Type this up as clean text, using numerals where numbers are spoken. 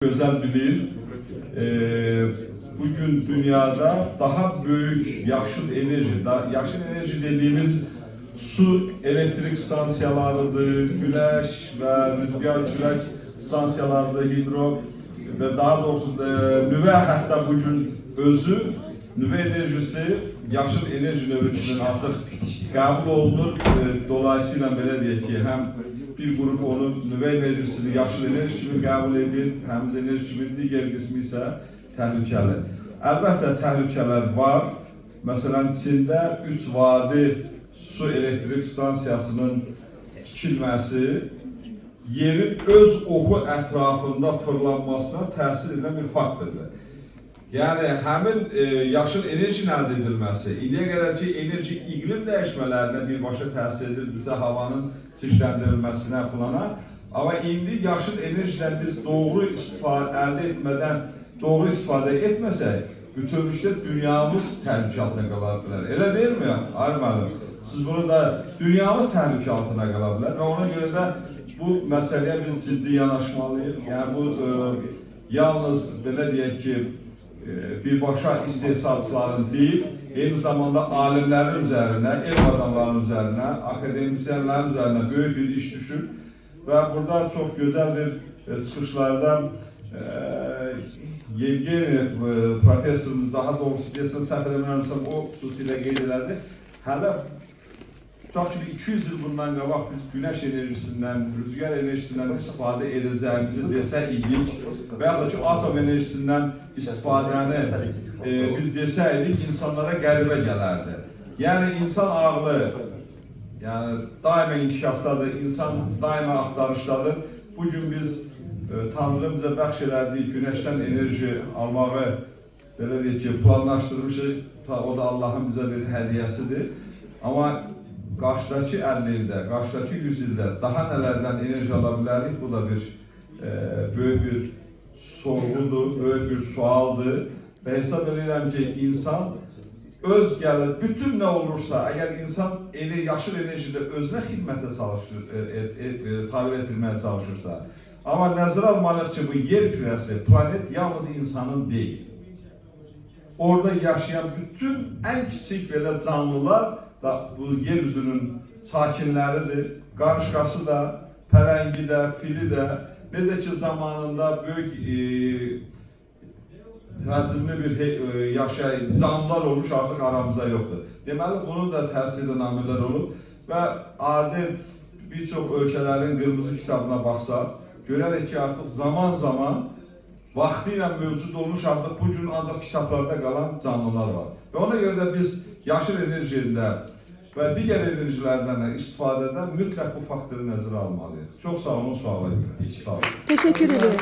Gözəl bilir. Bugün dünyada daha böyük yaşıl enerji, yaşıl enerji dediğimiz su elektrik stansiyalarıdır, güneş və rüzgar külək stansiyalarıdır, hidro və daha doğrusu nüvə, hətta bugün özü nüvə enerjisi yaşıl enerji növü kimi artıq qəbul olunur. Dolayısıyla belə deyək ki, həm bir qrup onu nüvə enerjisini yaşıl enerji kimi qəbul edir, təmiz enerji kimi, digər qismi isə təhlükəli. Əlbəttə təhlükələr var. Məsələn, Çində 3 vadi su elektrik stansiyasının tikilməsi yerin öz oxu ətrafında fırlanmasına təsir edən bir faktordur. Yəni həmin yaşıl enerjinin əldə edilməsi, indiyə qədər ki enerji iqlim dəyişmələrinə birbaşa təsir edirdisə, havanın çirkləndirilməsinə filana, amma indi yaşıl enerjidən biz doğru istifadə əldə etmədən doğru istifadə etməsək, bütövlükdə dünyamız təhlükə altına qala bilər. Elə deyilmi, Arif müəllim? Siz bunu da, dünyamız təhlükə altına qala bilər və ona görə də bu məsələyə biz ciddi yanaşmalıyıq. Yəni bu yalnız belə deyək ki, birbaşa istehsalçıların deyil, eyni zamanda alimlərin üzərinə, elm adamlarının üzərinə, akademisyenlərin üzərinə böyük bir iş düşür. Və burada çox gözəl bir çıxışlarda Yevgeni professorumuz, daha doğrusu deyəsən səhv eləmirəmsə, o xüsusilə qeyd elədi. Hələ tutaq ki, bir 200 il bundan qabaq biz günəş enerjisindən, rüzgar enerjisindən istifadə edəcəyimizi desə idik və yaxud da ki, atom enerjisindən istifadəni biz desəydik, insanlara qəribə gələrdi. Yəni insan ağlı, yəni daima inkişafdadır, insan daima axtarışdadır. Bugün biz Tanrının bizə bəxş elədiyi günəşdən enerji almağı belə deyək ki, planlaşdırmışıq. O da Allahın bizə bir hədiyyəsidir. Amma qarşıdakı 50 ildə, qarşıdakı 100 ildə daha nələrdən enerji ala bilərik? Bu da bir böyük bir sorğudur, böyük bir sualdır. Və hesab edirəm ki, insan öz gəlir, bütün nə olursa, əgər insan yaşıl enerjidə özünə xidmətə çalışır, təmin etdirməyə çalışırsa, amma nəzərə almalıyıq ki, bu yer kürəsi, planet yalnız insanın deyil. Orada yaşayan bütün ən kiçik belə canlılar da bu yer üzünün sakinləridir. Qarışqası da, pələngi də, fili də, necə ki zamanında böyük həcmli bir yaşayan canlılar olmuş, artıq aramızda yoxdur. Deməli, bunun da təsir edən amillər olub və adi bir çox ölkələrin qırmızı kitabına baxsaq, görərik ki, artıq zaman-zaman vaxtı ilə mövcud olmuş, artıq bu gün ancaq kitablarda qalan canlılar var. Və ona görə də biz yaşıl enerjində və digər enerjilərdən də istifadədə mütləq bu faktoru nəzərə almalıyıq. Çox sağ olun suala görə. Sağ olun. Teşekkür ederim.